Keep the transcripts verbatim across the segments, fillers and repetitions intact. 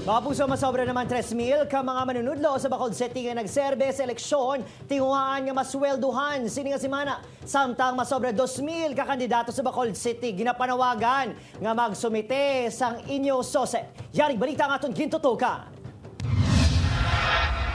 Mga puso, masobra naman tres mil ka mga manunudlo sa Bacolod City nga nagserbe sa eleksyon tinguhaan nga masweldohan sini nga semana. Samtang masobra dos mil ka kandidato sa Bacolod City ginapanawagan nga magsumite sang inyo sose. Yaring balita ang aton gintutukan.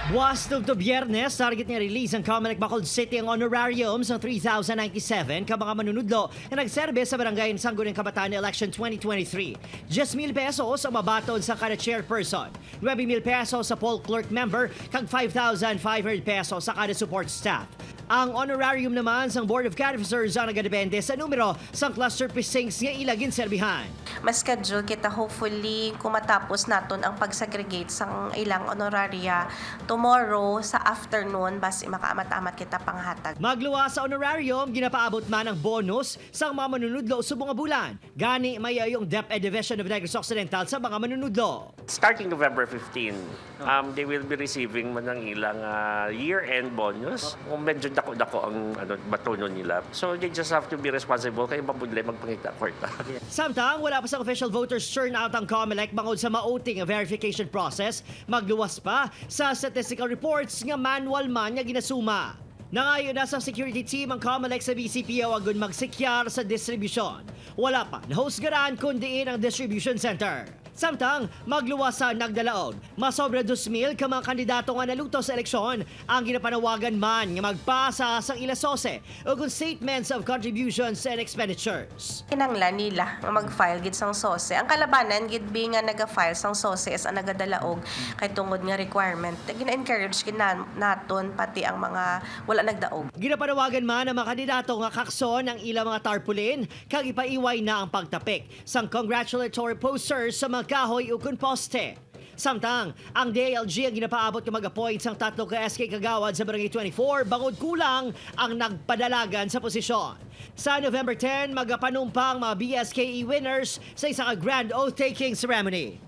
Buwas tubtob Biyernes, target nga release ang Comelec Bacolod City ang honorarium sang three thousand ninety-seven ka mga manunudlo nga nagserbe sa Barangay Sangguniang Kabataan Election twenty twenty-three. Diyes mil pesos ang mabaton sa kada chairperson, nuebe mil pesos sa poll clerk member, kag five thousand five hundred pesos sa kada support staff. Ang honorarium naman sang Board of Canvassers ang nagadepende sa numero sang cluster precincts nga ila ginserbihan. Ma-schedule kita, hopefully, kung matapos naton ang pag-segregate sang ilang honoraria tomorrow sa afternoon, basi makaamat-amat kita panghatag. Magluwas sa honorarium, ginapaabot man ang bonus sang mga manunudlo subong nga bulan. Gani, may yung DepEd Division of Negros Occidental sa mga manunudlo. Starting November fifteen, um, they will be receiving man ang ilang ah, year-end bonus. Kung medyo dako-dako ang ano, batunon nila. So they just have to be responsible kay mabudlay magpangita kwarta. Samtang wala pa sang official voters turnout ang Comelec bangod sa maoting verification process, magluwas pa sa statistical reports nga manual man nga ginasuma. Nangayo na sang security team ang Comelec sa B C P O agon magsikyar sa distribusyon. Wala pa nahusgaran kon diin ang distribution center. Samtang magluwas sa nagdalaog, masobra dos mil ka mga kandidato nga naluto sa eleksyon ang ginapanawagan man nga magpasa sang ila sose ukon statements of contributions and expenditures. Kinahanglan nila nga mag-file gid sang sose. Ang kalabanan gid bi nga naga-file sang sose is ang nagadalaog kay tungod nga requirement. Gina-encourage gid na- naton pati ang mga wala nagdaog. Ginapanawagan man ang mga kandidato nga kakson ang ilang mga tarpaulin kag ipaiway na ang pagtapik sang congratulatory posters sa mga kahoy ukon poste. Samtang, ang D I L G ang ginapaabot nga mag-appoint sang tatlo ka S K kagawad sa Barangay twenty-four bangod kulang ang nagpadalagan sa posisyon. Sa November ten, magapanumpang mga B S K E winners sa isa ka grand oath-taking ceremony.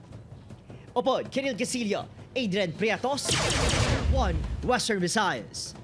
Upod Kiril Casillo, Adrian Prietos, One Western Visayas.